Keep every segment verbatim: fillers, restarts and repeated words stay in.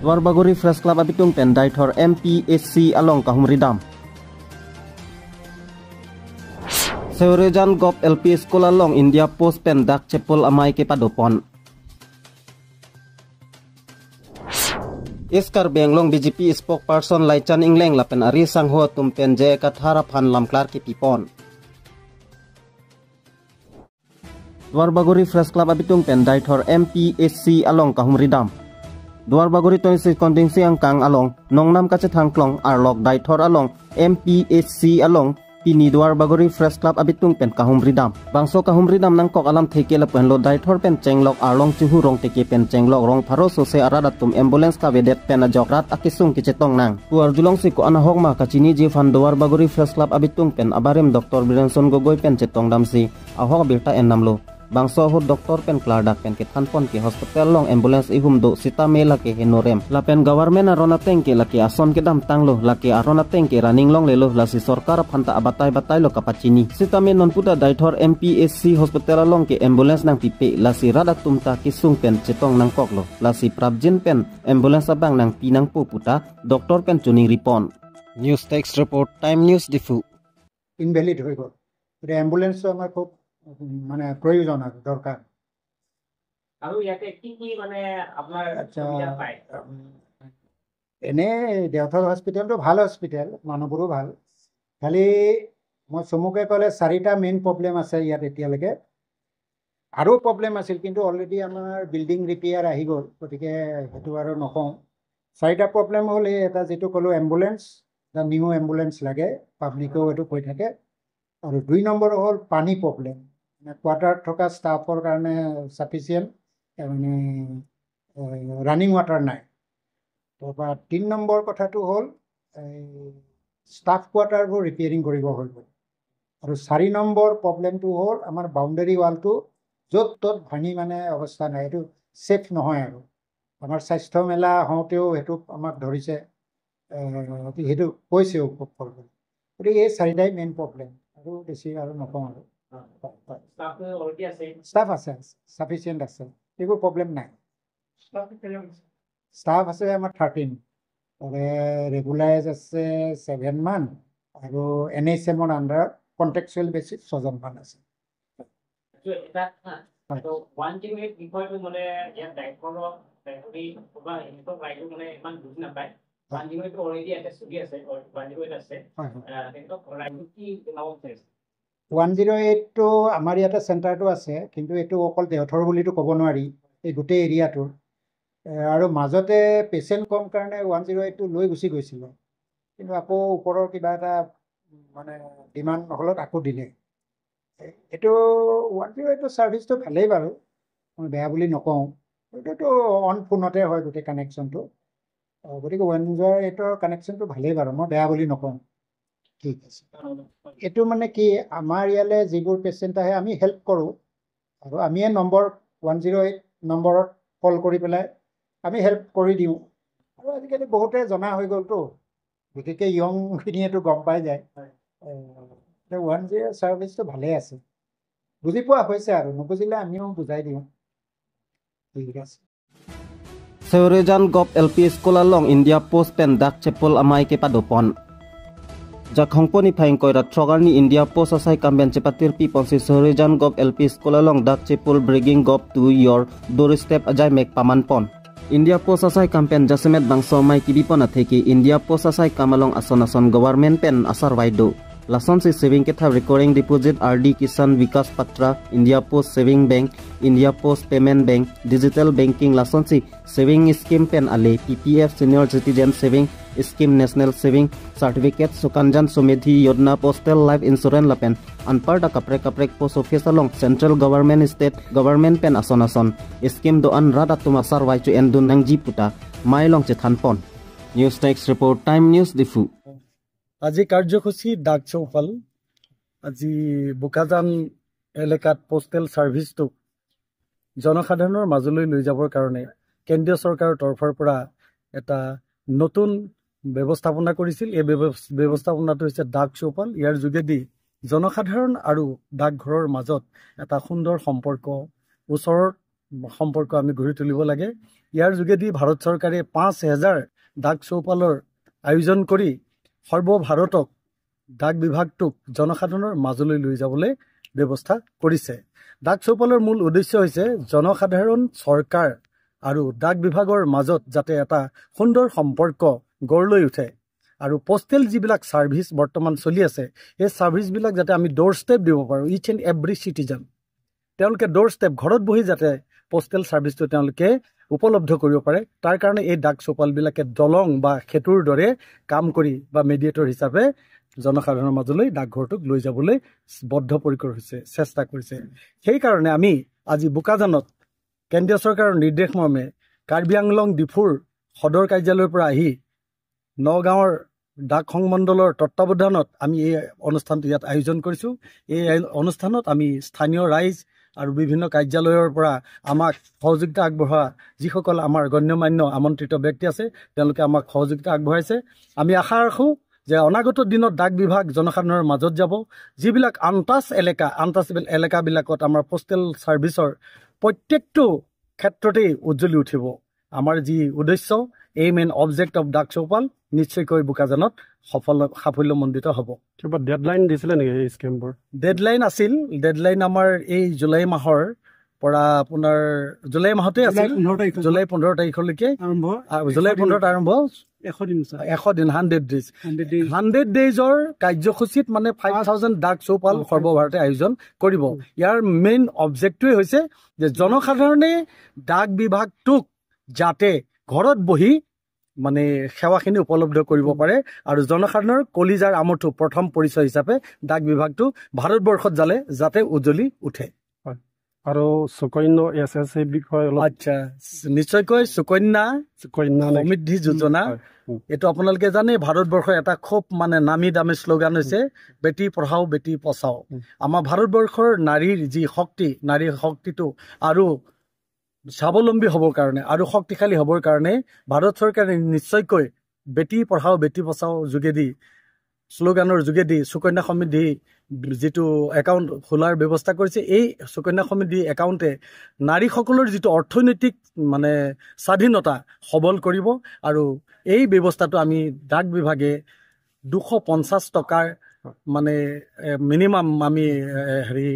Duarbagori Press Club abitung pen Deithor M P H C along kahumri dam. Seorejan Govt L P School along India Post pen dak chepol amei kepadopon. East Karbi Anglong B J P spokesperson Laichan Engleng lapen ari sangho atum pen J I Kathar aphan lamklar kepipon. Duarbagori Press Club abitung pen Deithor M P H C along kahumri dam. Duarbagori twenty-six constituency angkang along nongnam kachethang klong arlok Deithor along M P H C along pini Duarbagori Press Club abitung pen kahumri dam. Bangso kahumri dam nangkok alamthe ke lapu henlo Deithor pen chenglok arlong chihu rong teke pen chenglok rong pharo sose arat atum ambulance kavedet pen ajok rat akesung kechetong nang. Pu arjulongsi ko-an ahok ma kachiniji aphan Duarbagori Press Club abitung pen abarim Doctor Birenson Gogoi pen chetong damsi ahok abirta en damlo. Bangso ahut doctor pen klardak pen kethanpon ke hospital along ambulance ihum do sitame lake heno rem. Lapen government aron ateng ke lake ason kedamtanglo, lake aron ateng ke running longlelo, lasi sorkar aphan ta abatai batai lo kapachini. Sitame non puta Deithor M P H C hospital along ke ambulance nangpipe, lasi rat atum ta kesung pen chetong nangkoklo, lasi prapjin pen ambulance abang nangpi nangpo puta doctor pen choningripon. News Desk Report, Time News Diphu. Invalid হৈ গ'ল। গতিকে এম্বুলেন্সটো আমাৰ খুব উম, মানে প্ৰয়োজন আৰু দৰকাৰ। আৰু ইয়াতে কি কি মানে আপোনাৰ আচ্ছা সুবিধা পায়? উম, এনেই দেওথৰ হস্পিটেলটো ভাল হস্পিটেল, মানুহবোৰো ভাল। খালি মই চমুকৈ ক'লে চাৰিটা মেইন প্ৰব্লেম আছে ইয়াত এতিয়ালৈকে। আৰু প্ৰব্লেম আছিল, কিন্তু অলৰেডি আমাৰ বিল্ডিং ৰিপেয়াৰ আহি গ'ল, গতিকে সেইটো আৰু নকওঁ। চাৰিটা প্ৰব্লেম হ'ল, এই এটা যিটো ক'লোঁ এম্বুলেন্স, এটা নিউ এম্বুলেন্স লাগে, পাব্লিকেও এইটো কৈ থাকে। আৰু দুই নম্বৰ হ'ল পানী প্ৰব্লেম, মানে কোৱাৰ্টাৰত থকা ষ্টাফৰ কাৰণে চাফিচিয়েণ্ট মানে ৰানিং ৱাটাৰ নাই। তাৰপৰা তিনি নম্বৰ কথাটো হ'ল এই ষ্টাফ কোৱাৰ্টাৰবোৰ ৰিপেয়াৰিং কৰিব হৈ গ'ল। আৰু চাৰি নম্বৰ প্ৰব্লেমটো হ'ল আমাৰ বাউণ্ডেৰী ৱালটো য'ত ত'ত ভাঙি মানে অৱস্থা নাই, এইটো ছেফ নহয় আৰু। আমাৰ স্বাস্থ্য মেলা হওঁতেও সেইটো আমাক ধৰিছে, এ, সেইটো কৈছেও খুব ফৰকৈ। গতিকে এই চাৰিটাই মেইন প্ৰব্লেম, আৰু বেছি আৰু নকওঁ আৰু। ষ্টাফ অলৰেডি আছে। ষ্টাফ আছে, চাফিচিয়েণ্ট আছে, একো প্ৰব্লেম নাই। ষ্টাফ কেইজন আছে? ষ্টাফ আছে আমাৰ থাৰ্টিন। তাৰে ৰেগুলাৰাইজ আছে ছেভেনমান, আৰু এন এইচ এমৰ আণ্ডাৰত কণ্ট্ৰেকচুৱেল বেচিছ ছজনমান আছে। এইটো এটা হা। হয়। তো ওৱান জিৰ' এইট বিষয়টো মানে ইয়াত ডাইৰেক্টৰ ডাইৰেক্টৰী বা সিহঁতৰ ৰাইজে মানে ইমান বুজি নাপায়। ওৱান জিৰ' এইটটো অলৰেডি ইয়াতে চলি আছে, ওৱান জিৰ' এইট আছে। হয় হয়। আহ, তেখেতক ৰাইজক কি জনাব বিচাৰিছে? ওৱান জিৰ' এইটটো আমাৰ ইয়াতে চেণ্টাৰটো আছে, কিন্তু এইটো অকল দেওথৰ বুলিতো ক'ব নোৱাৰি, এই গোটেই এৰিয়াটোৰ। এ, আৰু মাজতে পেচেণ্ট কম কাৰণে ওৱান জিৰ' এইটটো লৈ গুচি গৈছিলে, কিন্তু আকৌ ওপৰৰ কিবা এটা মানে ডিমাণ্ড হ'লত আকৌ দিলে। এ- এইটো ওৱান জিৰ' এইটৰ ছাৰ্ভিচটো ভালেই বাৰু, মই বেয়া বুলি নকওঁ। এইটোতো অন ফোনতে হয় গোটেই কানেকশ্যনটো। আহ, গতিকে ওৱান জিৰ' এইটৰ কানেকশ্যনটো ভালেই বাৰু, মই বেয়া বুলি নকওঁ। ঠিক আছে। এইটো মানে কি, আমাৰ ইয়ালৈ যিবোৰ পেচেণ্ট আহে আমি হেল্প কৰোঁ, আৰু আমিয়ে নম্বৰ ওৱান জিৰ' এইট নম্বৰত কল কৰি পেলাই আমি হেল্প কৰি দিওঁ। আৰু আজিকালি বহুতে জনা হৈ গ'লতো, বিশেষকৈ য়ংখিনিয়েতো গম পাই যায়। ওৱান জিৰ' ছাৰ্ভিচটো ভালেই আছে, বুজি পোৱা হৈছে আৰু, নুবুজিলে আমিও বুজাই দিওঁ। ঠিক আছে। Seorejan Govt L P School along India Post pen dak chepol amei kepadopon. Jakhongpo niphai ingkoi ra throk arni India Post asai kam pen chepatirpi ponsi Seorejan Govt L P School along dak chepol Bringing Govt to Your Doorstep ajaimek pamanpon. India Post asai kam pen jasemet bangso amei kebipon atheke India Post asai kam along ason ason government pen asarvai do. Lasonsi saving kethap, recurring deposit, R D, Kisan Vikas Patra, India Post Saving Bank, India Post Payment Bank, digital banking, lasonsi saving scheme pen ale P P F, Senior Citizen Saving Scheme, National Saving Certificate, Sukanjan Samriddhi Yojana, Postal Life Insurance lapen anparta kaprek kaprek post office along central government, state government pen ason ason scheme do-an rat atum asarvai cho-endun nangji puta amei along chethanpon. News Desk Report, Time News, Diphu. আজি কাৰ্যসূচী ডাক চৌপাল। আজি বোকাজান এলেকাত পোষ্টেল ছাৰ্ভিচটোক জনসাধাৰণৰ মাজলৈ লৈ যাবৰ কাৰণে কেন্দ্ৰীয় চৰকাৰৰ তৰফৰ পৰা এটা নতুন ব্যৱস্থাপনা কৰিছিল। এই ব্যৱ- ব্যৱস্থাপনাটো হৈছে ডাক চৌপাল। ইয়াৰ যোগেদি জনসাধাৰণ আৰু ডাকঘৰৰ মাজত এটা সুন্দৰ সম্পৰ্ক, ওচৰৰ সম্পৰ্ক আমি গঢ়ি তুলিব লাগে। ইয়াৰ যোগেদি ভাৰত চৰকাৰে পাঁচ হেজাৰ ডাক চৌপালৰ আয়োজন কৰি সৰ্বভাৰতক ডাক বিভাগটোক জনসাধাৰণৰ মাজলৈ লৈ যাবলৈ ব্যৱস্থা কৰিছে। ডাক চৌপালৰ মূল উদ্দেশ্য হৈছে জনসাধাৰণ, চৰকাৰ আৰু ডাক বিভাগৰ মাজত যাতে এটা সুন্দৰ সম্পৰ্ক গঢ় লৈ উঠে আৰু পোষ্টেল যিবিলাক ছাৰ্ভিচ বৰ্তমান চলি আছে, সেই ছাৰ্ভিচবিলাক যাতে আমি ড'ৰ ষ্টেপ দিব পাৰোঁ, ইচ এণ্ড এভৰি চিটিজেন। তেওঁলোকে ড'ৰ ষ্টেপ, ঘৰত বহি যাতে পোষ্টেল ছাৰ্ভিচটো তেওঁলোকে উপলব্ধ কৰিব পাৰে, তাৰ কাৰণে এই ডাক চৌপালবিলাকে দলং বা সেতুৰ দৰে কাম কৰি বা মেডিয়েটৰ হিচাপে জনসাধাৰণৰ মাজলৈ ডাকঘৰটোক লৈ যাবলৈ বদ্ধপৰিকৰ হৈছে, চেষ্টা কৰিছে। সেইকাৰণে আমি আজি বোকাজানত কেন্দ্ৰীয় চৰকাৰৰ নিৰ্দেশ মৰ্মে কাৰ্বি আংলং ডিফুৰ সদৰ কাৰ্যালয়ৰ পৰা আহি নগাঁৱৰ ডাক সংমণ্ডলৰ তত্বাৱধানত আমি এই অনুষ্ঠানটো ইয়াত আয়োজন কৰিছোঁ। এই আই-, অনুষ্ঠানত আমি স্থানীয় ৰাইজ আৰু বিভিন্ন কাৰ্যালয়ৰ পৰা আমাক সহযোগিতা আগবঢ়োৱা যিসকল আমাৰ গণ্যমান্য আমন্ত্ৰিত ব্যক্তি আছে, তেওঁলোকে আমাক সহযোগিতা আগবঢ়াইছে। আমি আশা ৰাখোঁ যে অনাগত দিনত ডাক বিভাগ জনসাধাৰণৰ মাজত যাব। যিবিলাক আনটাচ এলেকা, আনটাচেবল এলেকাবিলাকত আমাৰ পোষ্টেল ছাৰ্ভিচৰ প্ৰত্যেকটো ক্ষেত্ৰতেই উজ্জ্বলি উঠিব। আমাৰ যি উদ্দেশ্য, এইম এণ্ড অবজেক্ট অফ ডাক চৌপাল নিশ্চয়কৈ বোকাজানত সফল, সাফল্যমণ্ডিত হ'ব। কিবা ডেডলাইন দিছিলে নেকি এই স্কিমবোৰ? ডেডলাইন আছিল, ডেডলাইন আমাৰ এই জুলাই মাহৰ পৰা আপোনাৰ জুলাই মাহতে জুলাই আছিল, পোন্ধৰ তাৰিখৰ জুলাই পোন্ধৰ তাৰিখলৈকে। আৰম্ভ। আ, জুলাই এশ দিন। পোন্ধৰত আৰম্ভ। এশ দিন, ছাৰ। এশ দিন, hundred days. Hundred days. Hundred ডেইজৰ কাৰ্যসূচীত মানে ফাইভ থাউজেণ্ড ডাক চৌপাল অ, সৰ্বভাৰতীয় আয়োজন কৰিব। উম। ইয়াৰ মেইন অবজেক্টটোৱে হৈছে যে জনসাধাৰণে ডাক বিভাগটোক যাতে ঘৰত বহি মানে সেৱাখিনি উপলব্ধ কৰিব উম। পাৰে আৰু জনসাধাৰণৰ কলিজাৰ আমঠু প্ৰথম পৰিচয় হিচাপে ডাক বিভাগটো ভাৰতবৰ্ষত যালে যাতে উজ্জ্বলি উঠে। হয়। আৰু সুকন্যা এছ এছ এই বিষয়ে অলপ আচ্ছা, নিশ্চয়কৈ সুকন্যা সুকন্যা নে-, সমৃদ্ধি উম, যোজনা। হয়, উম। এইটো আপোনালোকে জানে, ভাৰতবৰ্ষৰ এটা খুব মানে নামী দামী শ্লোগান হৈছে উম। বেটি পঢ়াও, বেটি বচাও। উম। আমাৰ ভাৰতবৰ্ষৰ নাৰীৰ যি শক্তি, নাৰীৰ শক্তিটো আৰু স্বাৱলম্বী হ'বৰ কাৰণে আৰু শক্তিশালী হ'বৰ কাৰণে ভাৰত চৰকাৰে নিশ্চয়কৈ বেটি পঢ়াও, বেটি বচাও যোগেদি, শ্লোগানৰ যোগেদি সুকন্যা সমৃদ্ধি যিটো একাউণ্ট খোলাৰ ব্যৱস্থা কৰিছে, এই সুকন্যা সমৃদ্ধি একাউণ্টে নাৰীসকলৰ যিটো অৰ্থনৈতিক মানে স্বাধীনতা সবল কৰিব। আৰু এই ব্যৱস্থাটো আমি ডাক বিভাগে দুশ পঞ্চাশ টকাৰ মানে, এ, মিনিমাম আমি, এ, হেৰি,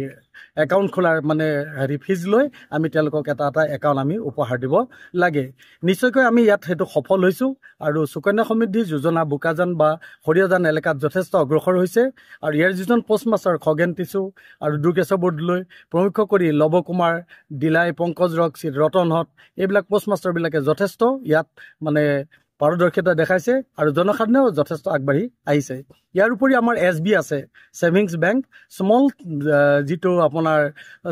একাউণ্ট খোলাৰ মানে হেৰি ফিজ লৈ আমি তেওঁলোকক এটা এটা একাউণ্ট আমি উপহাৰ দিব লাগে। নিশ্চয়কৈ আমি ইয়াত সেইটো সফল হৈছোঁ। আৰু সুকন্যা সমৃদ্ধি যোজনা বোকাজান বা সৰিয়জান এলেকাত যথেষ্ট অগ্ৰসৰ হৈছে। আৰু ইয়াৰ যিজন পোষ্টমাষ্টাৰ খগেন টিচু আৰু দুৰ্গেশ্বৰ বৰদলৈ প্ৰমুখ্য কৰি লৱ কুমাৰ, ডিলাই, পংকজ ৰকচি, ৰতন হত, এইবিলাক পোষ্টমাষ্টাৰবিলাকে যথেষ্ট ইয়াত মানে পাৰদৰ্শিতা দেখাইছে আৰু জনসাধাৰণেও যথেষ্ট আগবাঢ়ি আহিছে। ইয়াৰ উপৰি আমাৰ এছ বি আছে, ছেভিংছ বেংক, স্মল, আহ, যিটো আপোনাৰ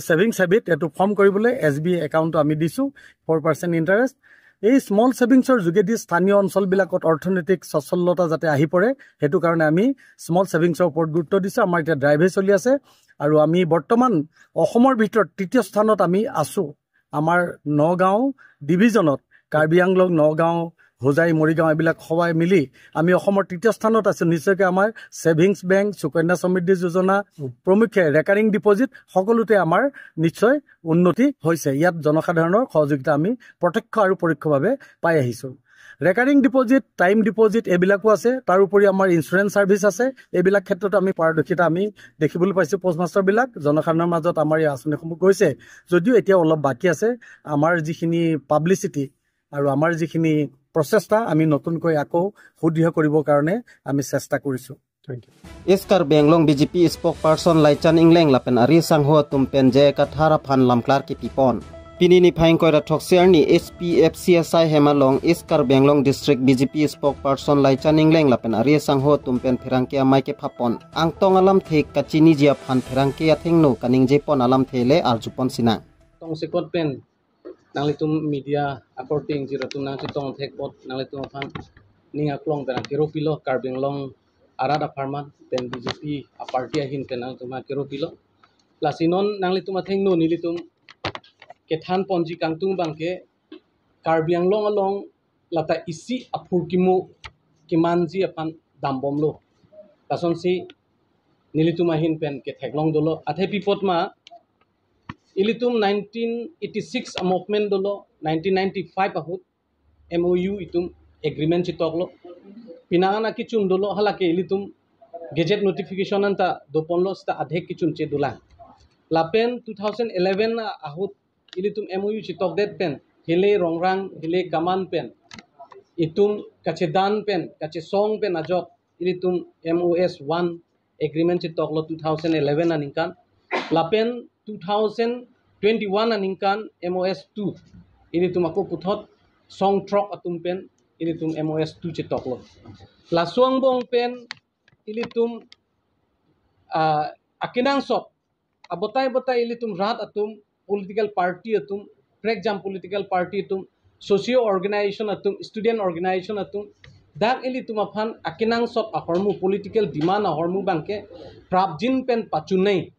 ছেভিংছ হেবিট, এইটো ফৰ্ম কৰিবলৈ এছ বি একাউণ্টটো আমি দিছোঁ, ফ'ৰ পাৰ্চেণ্ট ইণ্টাৰেষ্ট। এই স্মল ছেভিংছৰ যোগেদি স্থানীয় অঞ্চলবিলাকত অৰ্থনৈতিক স্বচ্ছলতা যাতে আহি পৰে, সেইটো কাৰণে আমি স্মল ছেভিংছৰ ওপৰত গুৰুত্ব দিছোঁ। আমাৰ এতিয়া ড্ৰাইভে চলি আছে আৰু আমি বৰ্তমান অসমৰ ভিতৰত তৃতীয় স্থানত আমি আছোঁ। আমাৰ নগাঁও ডিভিজনত, কাৰ্বি আংলং, নগাঁও, হোজাই, মৰিগাঁও, এইবিলাক সবাই মিলি আমি অসমৰ তৃতীয় স্থানত আছোঁ। নিশ্চয়কৈ আমাৰ ছেভিংছ বেংক, সুকন্যা সমৃদ্ধি যোজনা উম। প্ৰমুখ্যে ৰেকাৰিং ডিপজিট সকলোতে আমাৰ নিশ্চয় উন্নতি হৈছে। ইয়াত জনসাধাৰণৰ সহযোগিতা আমি প্ৰত্যক্ষ আৰু পৰোক্ষভাৱে পাই আহিছোঁ। ৰেকাৰিং ডিপজিট, টাইম ডিপজিট এইবিলাকো আছে। তাৰ উপৰি আমাৰ ইঞ্চুৰেঞ্চ ছাৰ্ভিচ আছে। এইবিলাক ক্ষেত্ৰত আমি পাৰদৰ্শিতা আমি দেখিবলৈ পাইছোঁ। পোষ্টমাষ্টাৰবিলাক জনসাধাৰণৰ মাজত আমাৰ এই আঁচনিসমূহ গৈছে যদিও এতিয়াও অলপ বাকী আছে। আমাৰ যিখিনি পাব্লিচিটি আৰু আমাৰ যিখিনি প্ৰচেষ্টা, আমি নতুনকৈ আকৌ সুদৃঢ় কৰিবৰ কাৰণে আমি চেষ্টা কৰিছোঁ। Thank you. East Karbi Anglong B J P spokesperson Laichan Engleng lapen ari sangho atum pen J I Kathar aphan lamklar kipipon. Pini niphai ingkoi ra throksi arni H P F C S I hem along East Karbi Anglong District B J P spokesperson Laichan Engleng lapen ari sangho atum pen pherangke amei kephapon angtong alamthe kachiniji aphan pherangke athengno kaningjepon alamthe le arjupon sinang. Tongsekot pen nanglitum media akorte ingjir atum nangchetong thek apot nanglitum aphan ning aklong pen kero pilo, Karbi Anglong arat apharman pen B J P a party ahin pen nanglitum aphan kero pilo. Lasi non nanglitum athengno nelitum kethan ponji kangtung abangke Karbi Anglong along lata isi aphurkimo kemanji aphan dambomlo. Lasonsi nelitum ahin pen ketheklong dolo. Athe pi apot ma Ilitum nineteen eighty-six a-movement dolo, nineteen ninety-five ahut M O U itum agreement chetoklo. Pinangan akechun dolo, halake ilitum gazette notification anta doponlo, seta adhek kechunche dolang. Lapen two thousand eleven ahut ilitum M O U chetokdet pen, hile rongrang, hile kaman pen, itum kachedan pen, kachesong pen ajok, ilitum M O S one agreement chetoklo two thousand eleven aningkan. Lapen two thousand twenty-one aningkan M O S two. Ilitum ako puthot song throk atum pen, ilitum M O S two chetoklo. Laso angbong pen, ilitum, ah, akenangsot, abotai botai ilitum rat atum, political party atum, prekjam political party atum, socio organization atum, student organization atum, dak ilitum aphan akenangsot ahormu, political demand ahormu abangke prapjin pen pachunei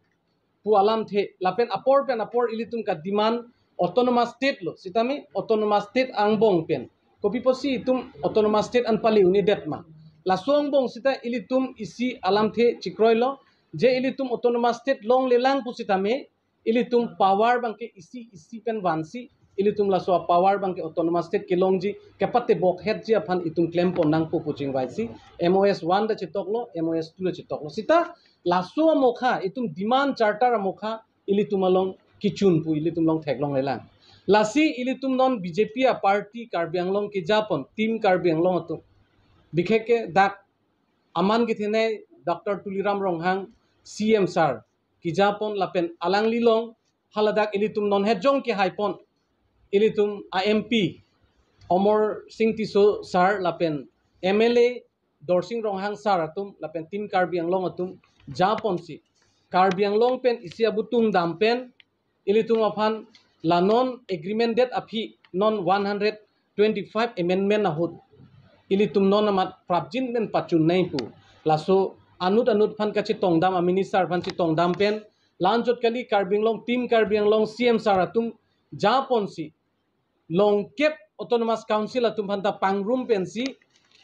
pu alamthe, lapen apor pen apor ilitum ka-demand autonomous state lo, sitame autonomous state angbong pen kopi pusi itum autonomous state an pale un-edet ma. Laso angbong seta ilitum isi alamthe chekroilo, je ilitum autonomous state longlelang pusitame, ilitum power abangke isi isi pen vansi, ilitum laso power abangke autonomous state kelongji, kepatebok hetji aphan itum klempon nangpo pu chingvaisi, M O S one ta chetoklo, M O S two ta chetoklo. Seta laso amokha, itum demand charter amokha, ilitum along kechun pu ilitum along theklonglelang. Lasi ilitum non B J P a-party Karbi Anglong kejapon, Team Karbi Anglong atum, bikhekke dak aman kethenei Doctor Tuliram Ronghang C M sir kejapon lapen alangli along haladak ilitum non hetjong kehaipon, ilitum a-M P Amarsing Tisso sir lapen M L A Dorsing Ronghang sir atum lapen Team Karbi Anglong atum japonsi, Karbi Anglong pen isi abutung dam pen, ilitum aphan la non agreement det aphi, non one hundred twenty-five amendment ahut, ilitum non amat prapjin pen pachunnei pu. Laso anut anut aphan kachetongdam, a-minister aphan chetongdam pen, la-anchot kali, Karbi Anglong, Team Karbi Anglong C M sir atum japonsi, longkep Autonomous Council atum aphanta pangrum pensi,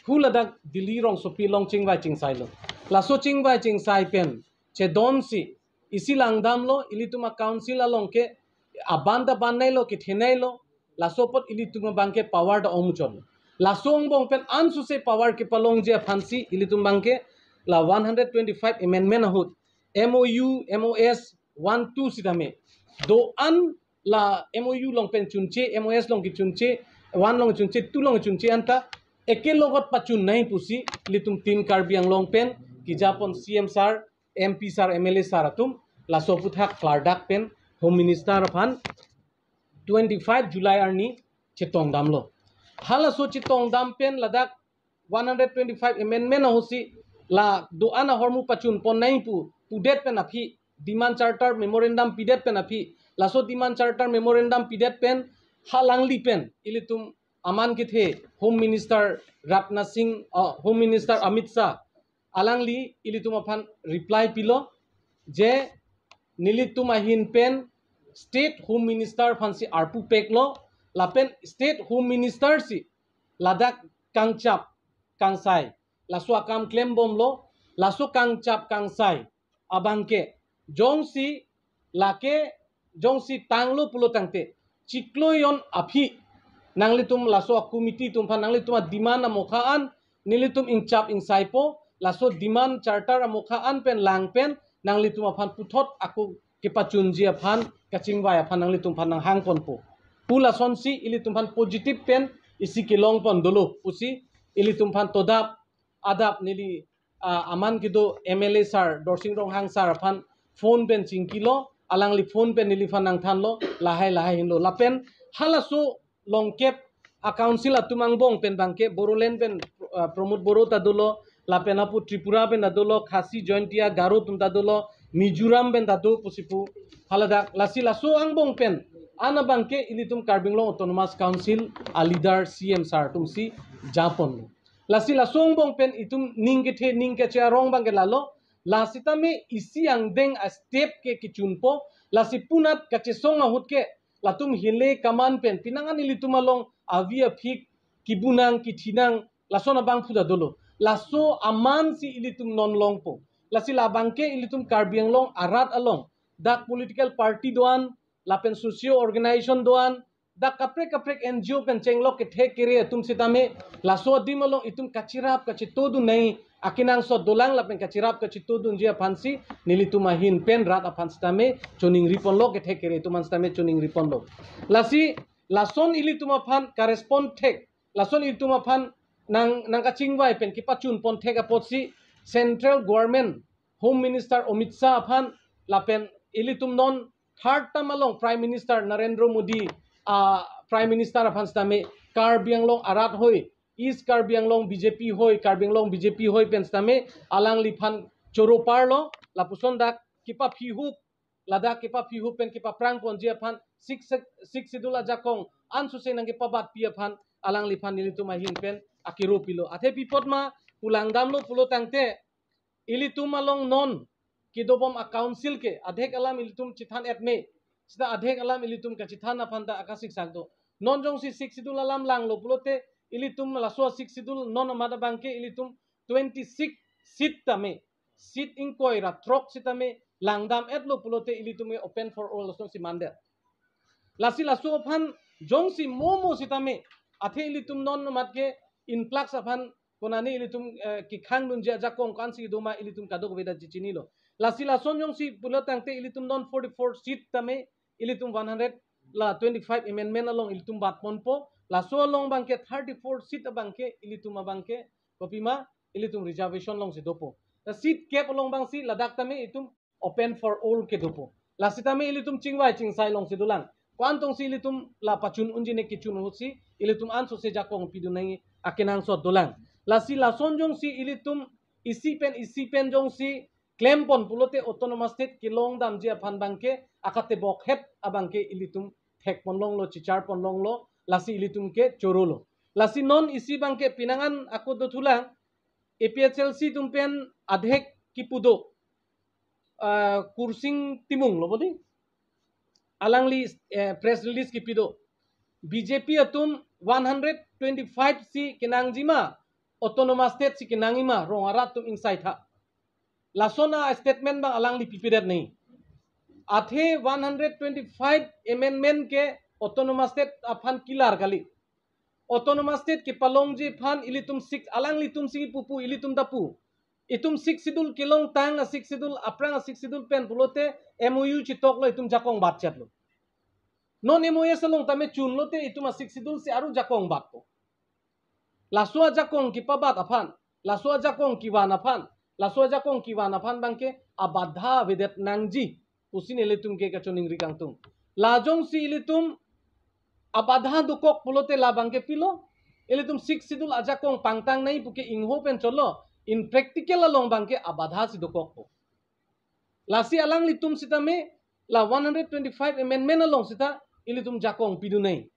haladak Delhi rongsopi along chingvai chingsailo. Laso chingvai chingsai pen chedonsi, isi langdamlo, ilitum a-council along ke aban ta banneilo, ketheneilo, laso apot ilitum abangke power ta ongmuchotlo. Laso angbong pen ansose power kepalongji aphansi ilitum abangke la one hundred twenty-five amendment ahut, M O U, M O S one two sitame, do-an la M O U along pen chunche, M O S along kechunche, one along chunche, two along chunche anta ekelogot pachunnei pusi, ilitum Team Karbi Anglong pen kejapon C M sir, M P sir, M L A sir atum laso aphuthak klardak pen Home Minister aphan twenty-five July arni chetongdamlo. Halaso chetongdam pen ladak one hundred twenty-five amendment ahutsi, la do-an ahormu pachunponnei pu pudet pen aphi, demand charter memorandum pidet pen aphi, laso demand charter memorandum pidet pen, halangli pen ilitum aman kethe Home Minister Rajnath Singh, uh, Home Minister Amit Shah, alangli ilitum aphan reply pilo, je nelitum ahin pen State Home Minister aphansi arpu peklo, lapen State Home Minister si ladak kangchap kangsai, laso akam klembomlo, laso kangchap kangsai abangke jongsi lake jongsi tanglo pulo tangte, chiklo jon aphi nanglitum laso a-committee atum aphan nanglitum a-demand amokha an nelitum ingchap ingsaipo, laso demand charter amokha an pen lang pen nanglitum aphan puthot ako kepachunji aphan kachingvai aphan nanglitum aphan nanghangponpo pu lasonsi ilitum aphan positive pen isi kelongpon dolo pusi ilitum aphan todap adap neli, ah, aman kedo M L A sir, Dorsing Ronghang sir aphan phone pen chingkilo, alangli phone pen neliphan nangthanlo, lahai lahai henlo. Lapen halaso longkep a-council atum angbong pen abangke Bodoland pen, ah, Pramod Boro ta dolo, lapen apu Tripura pen ta dolo, Khasi, Jaintia, Garo atum ta dolo, Mizoram pen ta do pusi pu. Haladak lasi laso angbong pen an abangke ilitum Karbi Anglong Autonomous Council a-leader C M sir atumsi japonlo. Lasi laso angbong pen itum ning kethe ning kache arong abangke lalo, la sitame isi angdeng a-step ke kechunpo, lasi punat kachesong ahut ke latum hile kaman pen pinangan ilitum along avi aphik kibunang kithinang lason abangphu ta dolo. Laso amansi ilitum non longpo. Lasi labangke ilitum Karbi Anglong arat along dak political party do-an, lapen socio organization do-an, dak kaprek kaprek N G O pen chenglok kethek kere atum sitame, laso adim along itum kachirap kachitodun nangji akenangsot dolang lapen kachirap kachitodunji aphansi nelitum ahin pen rat aphan sitame choningri ponlo, kethek kere atum aphan sitame choningri ponlo. Lasi lason ilitum aphan ka-respond thek, lason ilitum aphan nang, nangkachingvai pen kepachun pon thek apotsi Central Government Home Minister Amit Shah aphan lapen ilitum non third term along Prime Minister Narendra Modi, ah, Prime Minister aphan sitame Karbi Anglong arat hoi, East Karbi Anglong B J P hoi, Karbi Anglong B J P hoi pen sitame alangliphan choro parlo, lapuson dak kepaphihup, ladak kepaphihup pen kepaphrang ponji aphan six, six schedule ajakong ansose nangkepabatpi aphan alangliphan nelitum ahin pen akero pilo. Athe pi apot ma pu langdamlo pulo tangte, ilitum along non kedobom a-council ke adhek alam ilitum chethan-et me, seta adhek alam ilitum kachethan aphan ta akasiksak do. Non jongsi six schedule alam langlo pulote, ilitum laso six schedule non amat abangke ilitum twenty-six seat tame, seat ingkoi ra throk sitame langdam-etlo pulote ilitum ke open for all asonsi mandet. Lasi laso aphan jongsi momo sitame, athe ilitum non amat ke influx aphan konane ilitum, eh, kekhangdunji ajakong ko-ansi doma ilitum kadokave ta chechinilo. Lasi lason jongsi pulo tangte ilitum non forty-four seat tame ilitum one hundred la twenty-five amendment along ilitum bat ponpo. Laso along abangke thirty-four seat abangke ilitum abangke kopima ilitum reservation alongsi dopo. Ta seat cap along abangsi ladak tame itum open for all kedopo. Lasitame ilitum chingvai chingsai alongsi dolang. Ko-an tongsi ilitum la pachun unji ne kechun ahutsi ilitum ansose jakong pidun nangji akenangsot dolang. Lasi lason jongsi ilitum isi pen isi pen jongsi klem pon pulote autonomous state kelong damji aphan abangke akatebok het abangke ilitum thek ponlonglo, chichar ponlonglo, lasi ilitum ke chorolo. Lasi non isi abangke penang an ako dothulang, A P H L C atum pen adhek kipu do, ah, Kursing Timung lo bodi. Alangli, eh, press release kipi do. B J P atum one hundred twenty-five si kenangji ma, autonomous state si kenangji ma, rong arat atum ingsai tha. Lason a-statement abang alangli pipedet nangji. Athe one hundred twenty-five amendment ke autonomous state aphan kilar kali. Autonomous state kepalongji aphan ilitum six, alanglitum si pupu ilitum ta pu. Itum six schedule kelong tang a six schedule, aphrang a six schedule pen pulote M O U chetoklo, itum jakong batchetlo. Non M O S along tame chunlote itum a six schedule si aru jakong batpo. Laso ajakong kepabat aphan, laso ajakong kevan aphan, laso ajakong kevan aphan abangke abadha avedet nangji pusi nelitum ke kachoningri kangtung. La jongsi ilitum abadha dokok pulote la abangke pilo, ilitum six schedule ajakong pangtang nangji puke ingho pen cholo, in practical along abangke abadha si dokokpo. Lasi alanglitum sitame la one hundred twenty-five amendment along sita ilitum jakong pidun nangji.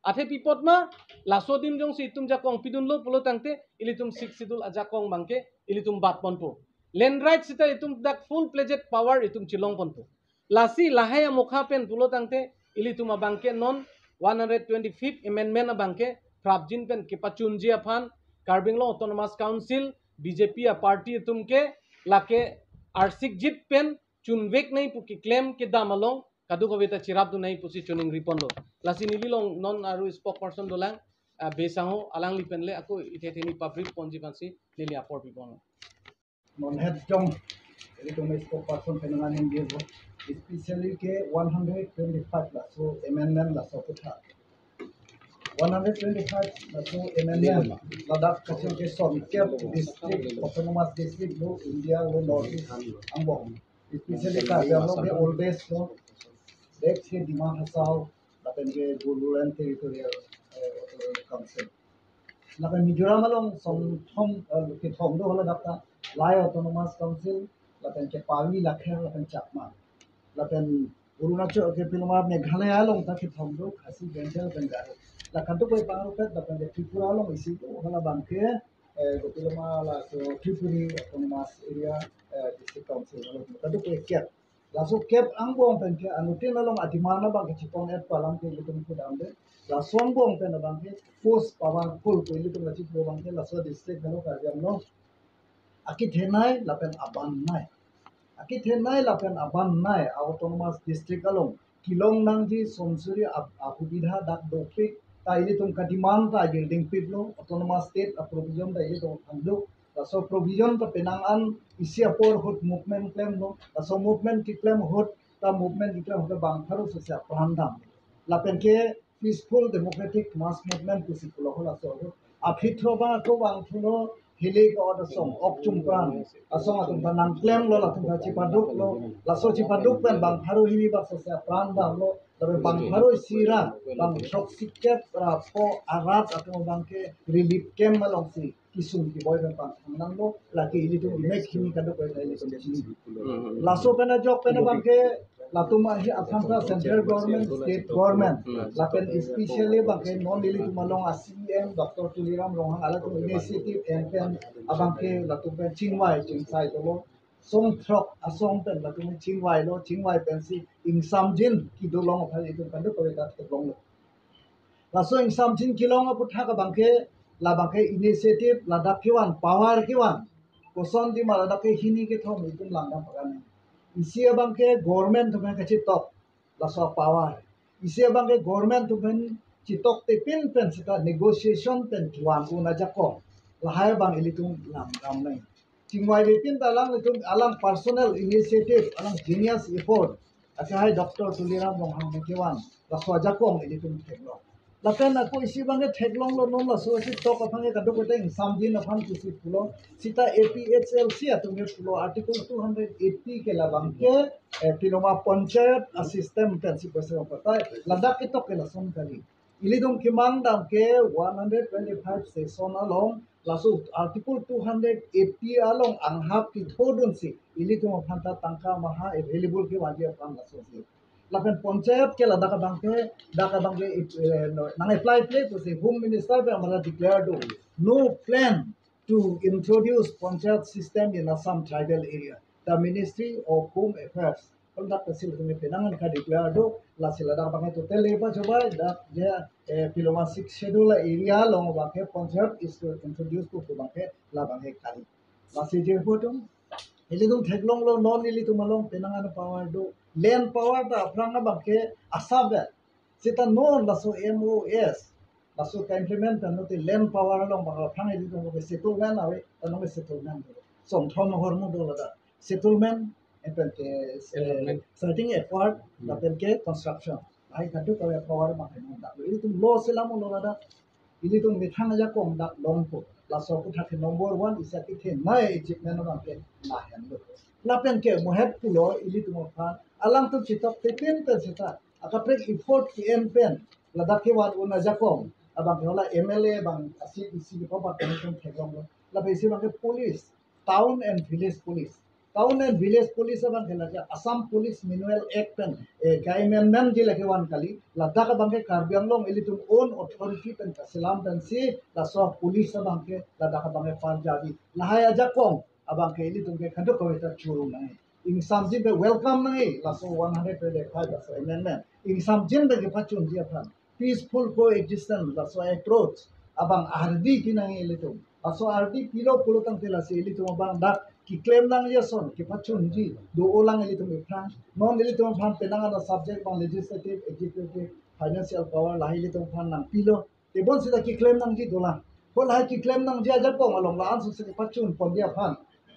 Athe pi apot ma, laso adim jongsi itum jakong pidunlo pulo tangte, ilitum six schedule ajakong abangke ilitum bat ponpo. Land right sita itum dak full-fledged power itum chelong ponpo. Lasi lahai amokha pen pulo tangte, ilitum abangke non one hundred twenty-fifth amendment abangke prapjin pen kepachunji aphan Karbi Anglong Autonomous Council, B J P a-party atum ke lake arsik jit pen chunvek nangji pu keklem kedam along kadokave ta cherapdun nangji pusi choningri ponlo. Lasi neli along non aru spokesperson dolang, ah, Bey Sangho, alangli pen le ako ithe theni public ponji aphansi neli apor pi ponlo. Non het jong, ilitum spokesperson pen nangning dia bo. Especially ke one hundred twenty-five laso amendment laso aphuthak. One hundred twenty-five laso amendment ladak kachelong ke son kep district, autonomous district lo India lo North East angbong. Especially Karbi Anglong ke oldest lo, next ke Dima Hasao, lapen ke Bodoland Territorial, eh, Autonomous Council. Lapen Mizoram along song thom, eh, kethom do hala dapta, Lai Autonomous Council, lapen ke Pawi, Lakher, lapen Chakma. Lapen Arunachal ke piloma Meghalaya along ta kethom do, Khasi, Bengal, Bengali. La kadokave pang arupet, lapen ke Tripura along isi do, hala abangke, eh, kopiloma laso Tripuri Autonomous Area, eh, District Council along kadokave kep. Laso kep angbong pen ke anuttin along a-demand abangke chepon-et pu alam ke ilitum kedam de. Laso angbong pen abangke force powerful pu ilitum kachipu abangke laso district helo Karbi Anglong akethenei lapen abannei. Akethenei lapen abannei a-autonomous district along kelong nangji somsuri ap-, ahubidha dak dopik, ta ilitum kademand ta agir dingpiklo, autonomous state aprovision ta ilitum aphan do. Laso provision ta penang an isi apor ahut movement klemlo, laso movement keklem ahut ta movement keklem ahut bang pharo sose apran dam. Lapen ke peaceful democratic mass movement pusi pulo ho laso ahut. Aphi throk bang ako bang thulo, hili ka ot asong, ok chumpran asong atum ta nangklemlo, latum ta chipaduklo, laso chipaduk pen bang pharo hini bak sose apran damlo, lapen bang pharo isi ra bang throksi kep ra pho arat atum bang ke relief camp alongsi kesung keboi pen pangthang nanglo, lake ilitum imek hini kadokave ta ilitum chini. Laso pen ajok pen bang ke latum ahi aphanta central government, state government, lapen especially bang ke non ilitum along a C E M Doctor Tuliram Ronghang alatum initiative en pen abang ke latum pen chingvai chingsai dolo. Song throk asong pen latum chingvailo, chingvai pensi ingsamjin kedo long aphan itum kadokave ta theklonglo. Laso ingsamjin kelong aputhak abang ke, labang ke initiative ladak kevan, power kevan. Kosonsi ma ladak ke hini kethom itum langdam pakan. Isi abang ke government atum pen kachitok, laso power. Isi abang ke government atum pen chitoktepin pen seta negotiation pen kevan un ajakong. Lahai abang ilitum langdam nang. Chingvaivepin ta alanglitum alang personal initiative, alang genius effort. Ake hai Doctor Tuliram Ronghang pen kevan, laso ajakong ilitum theklong. Lapen ako isi abang ke theklonglo, non laso chitok aphan ke kadokave ta ingsamjin aphan pusi pulo. Seta A P H L C atum ke pulo Article two hundred eighty ke labang ke, eh, piloma panchayat a system pensi pusi patai. Ladak ketok ke lason kali. Ilitum kemang dam ke one hundred twenty-five session along, laso Article two hundred eighty along anghap kethodunsi ilitum aphanta tangka maha available kevanji aphan lasosi. Lapen panchayat ke ladak abang ke, dak abang ke, eh, no, nang apply ple pusi Home Minister pen amara declare do, no plan to introduce panchayat system in Assam tribal area. The Ministry of Home Affairs. Kon dak ta sil kami penang an ka declare do, lasi ladak abang ke totally pachobei, dak ya, eh, piloma Sixth Schedule area along abang ke panchayat is to introduce pu abang ke labang ke kali. Lasi je pu atum, ilitum theklonglo, non ilitum along penang an power do. Land power ta aphrang abang ke asap ya. Seta non laso M O S, laso ka-implement pen non te land power along bang aphrang ilitum ke settlement ave, ta non ke settlement. Songthom ahormu do ladak. Settlement, lapen ke, eh, Settlement. Starting effort, Hmm. lapen ke construction. Lahai kadokave power bang ke non dak. Ilitum lo selam lo ladak. Ilitum methang ajakong dak longpo. Laso aputhak ke number one, isi akethenei achievement abang ke lahenlo. Lapen ke mo het pulo ilitum aphan, alangtum chitoktepin pen seta akaprek effort ke-en pen ladak kevan un ajakong abang ke hala M L A abang a-seat isi kepabat pen ilitum theklonglo. Lapen isi abang ke police, town and village police. Town and village police abang ke lake Assam Police Manual Act pen, eh, ka-amendment ji lake van kali, ladak abang ke Karbi Anglong ilitum own authority pen kaselam pensi laso police abang ke ladak abang ke parjabi. Lahai ajakong abang ke ilitum ke kadokave ta churung nangji. Ingsamjin pen welcome nangji laso one hundred twenty-five laso amendment. Ingsamjin pen kepachunji aphan peaceful coexistence laso approach abang ardi pi nangji ilitum. Laso ardi pilo pulo tangte lasi ilitum abang dak keklem nangji ason kepachunji do-olang ilitum aphrang. Non ilitum aphan penang an a-subject abang legislative, executive, financial power lahai ilitum aphan nangpilo. Tebon seta keklem nangji dolang. Ko lahai keklem nangji ajakong along la-an sose kepachun ponji aphan,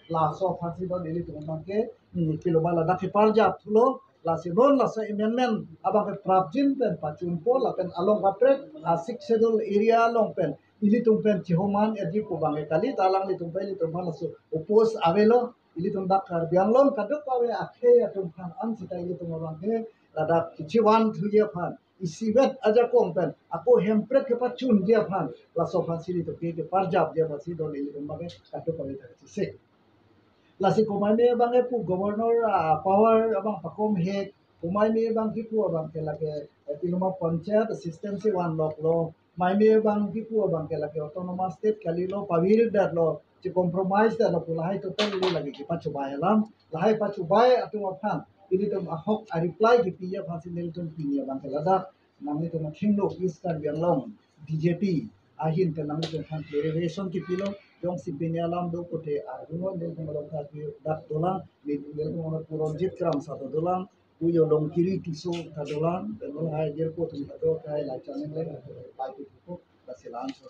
laso aphansi don ilitum abang ke, hmm, piloma ladak keparjap thulo. Lasi non laso amendment abang ke prapjin pen pachunpo lapen along kaprek a-Sixth Schedule area along pen ilitum pen chihoman erji pu abang ke kali, ta alanglitum pen ilitum aphan laso oppose avelo. Ilitum dak Karbi Anglong kadokave akhei atum aphan an seta ilitum abang ke ladak kechivan thuji aphan, isivet ajakong pen ako Hemprek kepachunji aphan, laso aphansi ilitum ke keparjapji aphansi don ilitum abang ke kadokave ta kachisik. Lasi komaime abang ke pu Governor, ah, power abang pakom hek, komaime abang kipu abang ke lake, eh, piloma panchayat system si vanloklo, maime abang kipu abang ke lake autonomous state kalilo, pavirdet lo, chi-compromise det lo pu lahai totally lake kepachobei alam. Lahai pachobei atum aphan ilitum ahok a-reply kepiji aphansi nelitum pini abang ke ladak nanglitum athengno East Karbi Anglong B J P ahin ke nanglitum aphan clarification kepilo. Jongsi pini alam do pute arjuno, nelitum along ta dak dolang, nelitum along Puranjit Kramsa do dolang, Kuyo Longkiri Tisso ta dolang, pen lahai Jirpo atum ta do, lahai Laichan Engleng, pai pu ko, lasi la-an so.